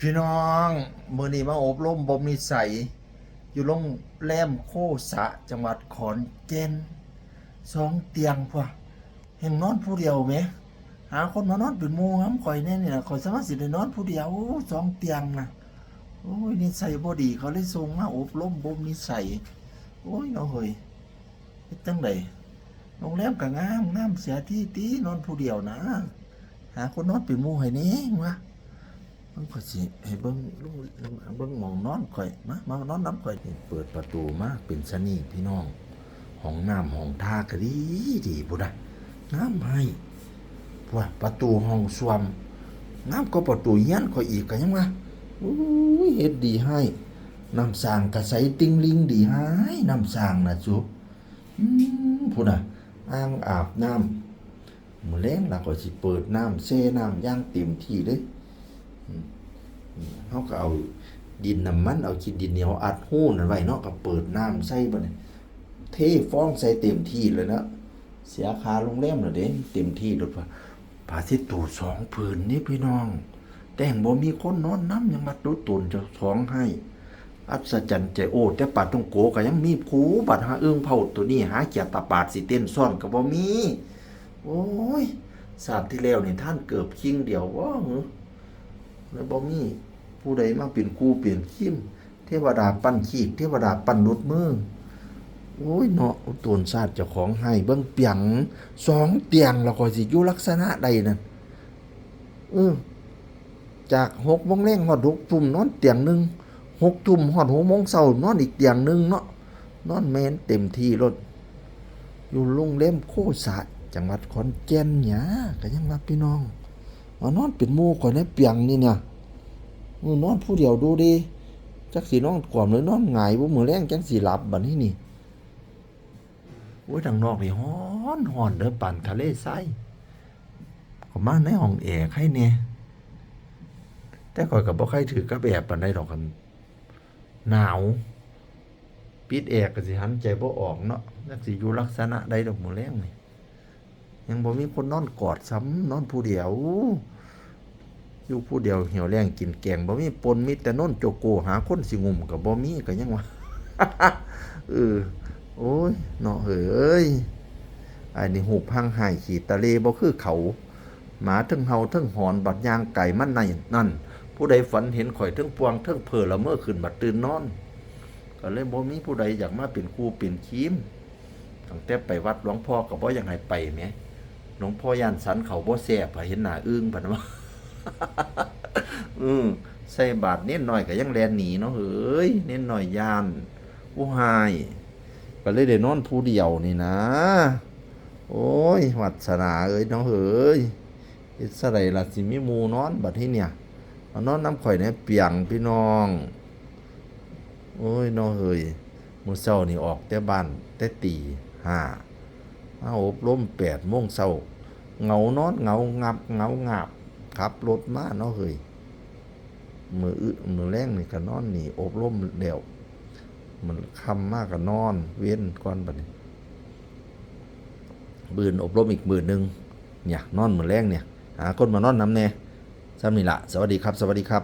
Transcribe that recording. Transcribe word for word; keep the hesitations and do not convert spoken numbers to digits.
พี่น้องมื้อนี้มาอบรมบ่มนิสัย อยู่โรงแรมโคสะ จังหวัดขอนแก่น สองเตียงพวก แฮ่งนอนผู้เดียวแหม หาคนมานอนเป็นหมู่นำข่อยแหน่นี่ล่ะ ข่อยสามารถสิได้นอนผู้เดียว สองเตียงน่ะ โอ้ย นิสัยบ่ดี เขาเลยส่งมาอบรมบ่มนิสัย โอ้ย เนาะเฮ้ย เฮ็ดจั่งใด โรงแรมก็งาม งามเสียทีติ นอนผู้เดียวนะ หาคนนอนเป็นหมู่ให้แหน่วะ มันก็สิให้เบิ่ง เบิ่งหม่องนอนข่อย มา มานอนนำข่อย เปิดประตูมาเป็นชะนีพี่น้อง ห้องน้ำห้องท่าก็ดีดีพุ้นน่ะ งามไฮ พุ้นน่ะ ประตูห้องส้วม งามกว่าประตูเรือนข่อยอีก ก็ยังว่า อุ้ย เฮ็ดดีไฮ น้ำสร้างก็ใสติ่งหลิ่งดีไฮ น้ำสร้างน่ะสุ อืม พุ้นน่ะ อ่างอาบน้ำ มื้อแลงล่ะ ข่อยสิเปิดน้ำ แช่น้ำอย่างเต็มที่เลย อืม เฮาก็เอาดินน้ำมัน เอาขี้ดินเหนียวอัดรูนั่นไว้เนาะ ก็เปิดน้ำใส่บัดนี้ เทฟองใส่เต็มที่เลยเนาะ เสียค่าโรงแรมแล้วเด้ เต็มที่โลดว่า ผ้าเช็ดตัวสองผืนนี่พี่น้อง แต่แฮ่งบ่มีคนนอนนำ ยังมาดูตนเจ้าของไฮ อัศจรรย์ใจ โอ้ แต่ปาท่องโกก็ยังมีคู่ บัดหาอึ่งเผาตัวนี้ หาเขียดตาปาดสิเต้นซ้อนก็บ่มี โอ้ย ชาติที่แล้วนี่ทานเกิบคิงเดียวบ่หือ แล้วบ่มีผู้ใดมาเป็นคู่เป็นคีม เทวดาปั้นขีก เทวดาปั้นหลุดมือ โอ้ยเนาะ ตนชาติเจ้าของไฮ เบิ่งเปียง สองเตียง แล้วข่อยสิอยู่ลักษณะใดนั่น เออ จากหกโมงแลงฮอดหกทุ่มนอนเตียงหนึ่ง หกทุ่มฮอดหกโมงเช้านอนอีกเตียงหนึ่งเนาะ นอนแม่นเต็มที่โลด อยู่โรงแรมโคสะ จังหวัดขอนแก่นเนี่ย ก็ยังว่าพี่น้อง มานอนเป็นหมู่ข่อยในเปียงนี่เนี่ย เออ นอนผู้เดียวดูดิ จักสินอนกว้มหรือนอนหงายบ่ มื้อแลงจั่งสิหลับบัดนี้นี่ โอ้ย ทางนอกนี่ฮ้อนฮ้อนเด้อ ปานทะเลทราย เข้ามาในห้องแอร์ไคแหน่ แต่ข่อยก็บ่ค่อยถือกับแอร์ปานใดดอก คันหนาว ปิดแอร์ก็สิหันใจบ่ออกเนาะ จักสิอยู่ลักษณะใดดอกมื้อแลงนี่ ยังบ่มีคนนอนกอดซ้ำ นอนผู้เดียว อยู่ผู้เดียวเหี่ยวแล้งกินแกง บ่มีปน มีแต่นอนโจโก หาคนสิงุ่มก็บ่มี ก็ยังว่า เออ โอ้ย เนาะเฮ้ย อันนี้ฮูบห่างไห้ขี้ตะเลบ่คือเขา หมาเทิงเห่าเทิงหอน บัดย่างไกลมันในนั่น ผู้ใดฝันเห็นข่อยเทิงป่วงเทิงเพ้อ ละเมอขึ้นบัดตื่นนอน ก็เลยบ่มีผู้ใดอยากมาเป็นคู่เป็นคีม ตั้งแต่ไปวัดหลวงพ่อก็บ่อยากให้ไปแหม หลวงพ่อย้านสันเขาบ่แซ่บ เห็นหน้าอึ่งพันว่า อืม ใส่บาตรเณรน้อยก็ยังแล่นหนีเนาะเฮ้ย เณรน้อยย้าน ผู้ฮ้าย ก็เลยได้นอนผู้เดียวนี่นะ โอ้ย วาสนาเอ้ยเนาะเฮ้ย เฮ็ดซะใดล่ะสิมีหมู่นอนบัดนี้เนี่ย มานอนนำข่อยแหน่เปียงพี่น้อง โอ้ยเนาะเฮ้ย มื้อเช้านี่ออกแต่บ้านแต่ตีห้า มาอบรมแปดโมงเช้า เหงานอนเหงางับเหงางาบ ขับรถมาเนาะเฮ้ย มื้ออึ มื้อแลงนี่ก็นอนนี่ อบรมแล้ว มันค่ำมาก็นอนเว็นก่อนบัดนี้ มื้ออื่นอบรมอีกมื้อหนึ่ง เนี่ย นอนมื้อแลงเนี่ย หาคนมานอนนำแหน่ ส่ำนี้ล่ะ สวัสดีครับ สวัสดีครับ